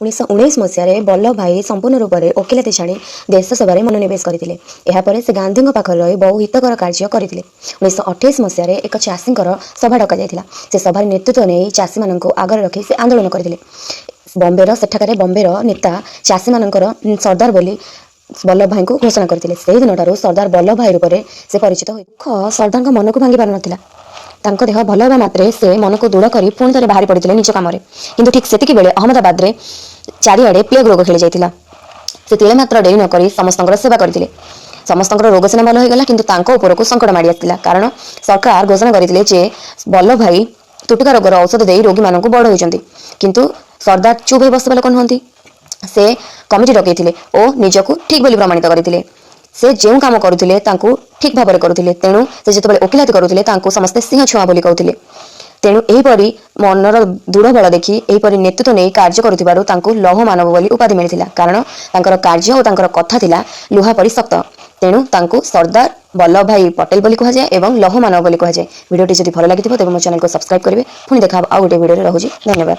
1919 ମସିହାରେ ବଲ୍ଲଭ ଭାଇ ସମ୍ପୂର୍ଣ୍ଣ ରୂପରେ ଓକିଲାତି ଛାଡ଼ି ଦେଶ ସେବାରେ ମନୋନିବେଶ କରିଥିଲେ। ଏହାପରେ ସେ ଗାନ୍ଧୀଙ୍କ ପାଖରେ ରହି ବହୁ ହିତକର କାର୍ଯ୍ୟ କରିଥିଲେ। 1928 ମସିହାରେ ଏକ ଚାଷୀଙ୍କର ସଭା ଡକାଯାଇଥିଲା। ସେ ସଭାରେ ନେତୃତ୍ୱ ନେଇ ଚାଷୀମାନଙ୍କୁ ଆଗରେ ରଖି ସେ ଆନ୍ଦୋଳନ କରିଥିଲେ। ବମ୍ବେର ସେଠାକାରେ ବମ୍ବେର ନେତା ଚାଷୀମାନଙ୍କର ସର୍ଦ୍ଦାର ବୋଲି ବଲ୍ଲଭ ଭାଇଙ୍କୁ ଘୋଷଣା କରିଥିଲେ। ସେହି ଦିନଠାରୁ ସର୍ଦ୍ଦାର ବଲ୍ଲଭ ଭାଇ ରୂପରେ ସେ ପରିଚିତ ହୋଇ ଦୁଃଖ ସର୍ଦ୍ଦାରଙ୍କ ମନକୁ ଭାଙ୍ଗି ପାରୁନଥିଲା। ତାଙ୍କ ଦେହ ଭଲ ହେବା ମାତ୍ରେ ସେ ମନକୁ ଦୃଢ଼ କରି ପୁଣି ଥରେ ବାହାରି ପଡ଼ିଥିଲେ ନିଜ କାମରେ। କିନ୍ତୁ ଠିକ୍ ସେତିକି ବେଳେ ଅହମ୍ମଦାବାଦରେ ଚାରିଆଡ଼େ ପ୍ଲେଗ୍ ରୋଗ ଖେଳି ଯାଇଥିଲା। ସେ ତିଳେ ମାତ୍ର ଡେରି ନକରି ସମସ୍ତଙ୍କର ସେବା କରିଥିଲେ। ସମସ୍ତଙ୍କର ରୋଗ ସିନା ଭଲ ହୋଇଗଲା, କିନ୍ତୁ ତାଙ୍କ ଉପରକୁ ସଙ୍କଟ ମାଡ଼ି ଆସିଥିଲା। କାରଣ ସରକାର ଘୋଷଣା କରିଥିଲେ ଯେ ବଲ୍ଲଭ ଭାଇ ତୁଟୁକା ରୋଗର ଔଷଧ ଦେଇ ରୋଗୀମାନଙ୍କୁ ବଢ଼ଉଛନ୍ତି। କିନ୍ତୁ ସର୍ଦ୍ଦାର ଚୁପ୍ ହୋଇ ବସିବା ଲୋକ ନୁହନ୍ତି। ସେ କମିଟି ଡକେଇଥିଲେ ଓ ନିଜକୁ ଠିକ୍ ବୋଲି ପ୍ରମାଣିତ କରିଥିଲେ। ସେ ଯେଉଁ କାମ କରୁଥିଲେ, ତାଙ୍କୁ ଠିକ୍ ଭାବରେ କରୁଥିଲେ। ତେଣୁ ସେ ଯେତେବେଳେ ଓକିଲାତି କରୁଥିଲେ, ତାଙ୍କୁ ସମସ୍ତେ ସିଂହ ଛୁଆଁ ବୋଲି କହୁଥିଲେ। ତେଣୁ ଏହିପରି ମନର ଦୃଢ଼ ବଳ ଦେଖି, ଏହିପରି ନେତୃତ୍ୱ ନେଇ କାର୍ଯ୍ୟ କରୁଥିବାରୁ ତାଙ୍କୁ ଲୌହ ମାନବ ବୋଲି ଉପାଧି ମିଳିଥିଲା। କାରଣ ତାଙ୍କର କାର୍ଯ୍ୟ ଓ ତାଙ୍କର କଥା ଥିଲା ଲୁହା ପରି ଶକ୍ତ। ତେଣୁ ତାଙ୍କୁ ସର୍ଦ୍ଦାର ବଲ୍ଲଭ ଭାଇ ପଟେଲ ବୋଲି କୁହାଯାଏ ଏବଂ ଲୌହ ମାନବ ବୋଲି କୁହାଯାଏ। ଭିଡ଼ିଓଟି ଯଦି ଭଲ ଲାଗିଥିବ, ତେବେ ମୋ ଚ୍ୟାନେଲକୁ ସବସ୍କ୍ରାଇବ୍ କରିବେ। ପୁଣି ଦେଖା ହେବ ଆଉ ଗୋଟେ ଭିଡ଼ିଓରେ। ରହୁଛି, ଧନ୍ୟବାଦ।